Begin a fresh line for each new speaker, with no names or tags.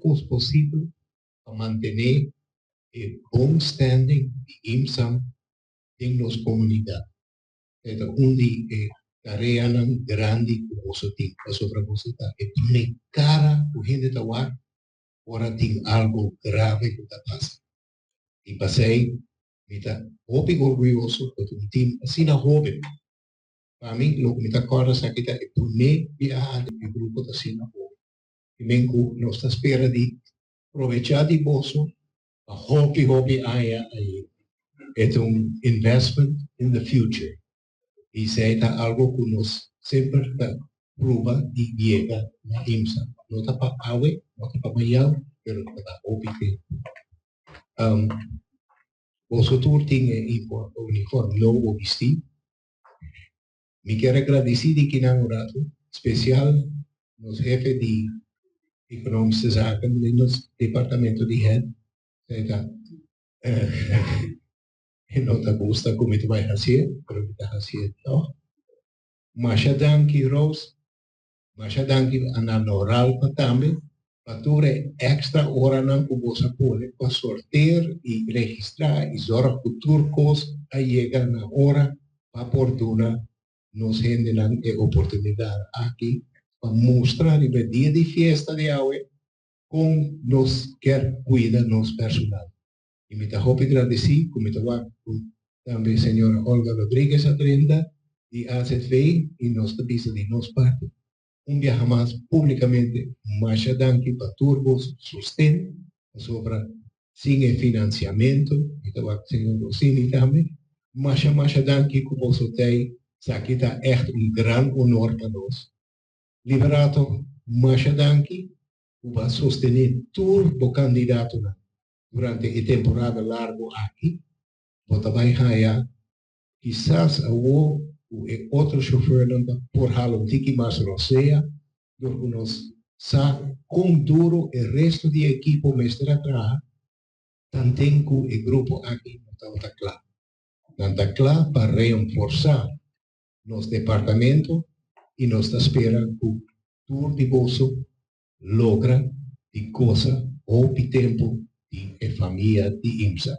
kos posibel pa mantené e bon standing di IMSAN den nos komunidat. E ta un di e tareanan grandi ku boso tin, pasobra boso ta e promé kara ku hende ta wak ora tin algu grave ku ta pasa. I p'esei mi ta hopi orguyoso ku ta un tim asina hóben. Pa mi, loke mi ta kòrda esaki ta e promé biaha di e grupo ta asina hóben. I men ku nos ta spera di probechá di boso pa hopi hopi aña ainda. E ta un investment in the future. I esei ta algu ku nos semper ta pruba di yega na IMSA. No ta pa awe, no ta pa mañan, pero ta pa hopi tempu. Boso tur tin e uniform nobo bistí. Mi kier a gradisí di kinan un ratu spesial nos hefe di Economische Zaken den nos departamento di head, esei ta e no ta gusta ku mi ta bai hasié, pero mi ta hasié tòg. Masha danki Rose, masha danki Ana Noralpa tambe pa tur e extra oranan ku bos a pone pa sorteer i registrá i zorg ku tur kos a yega na ora pa por duna nos hendenan e oportunidat aki pa mustra riba e dia di fiesta di awe kon nos kier kuida nos personal. I mi ta hopi gradisí ku mi ta wak ku tambe señora Olga Rodriguez a drenta di AZV i nos ta bisa di nos parti un biaha mas públikamente masha danki pa tur bo sosten pasobra sin e finansiamentu, mi ta wak señor Rossini tambe, masha masha danki ku boso t'ei, esaki ta ègt un gran honor pa nos. Liberato, masha danki ku bo a sostené tur bo kandidatonan durante e temporada largu aki, bo ta bai haya Kisas awor ku e otro shofernan ta por hala un tiki mas rosea dor ku nos sa kon duro e resto di e ekipo mester a traha tanten ku e grupo aki no tabata kla. Nan ta kla pa reenforsá nos departamento i nos ta spera ku tur di boso logra di gosa hopi tempu di e famia di IMSA.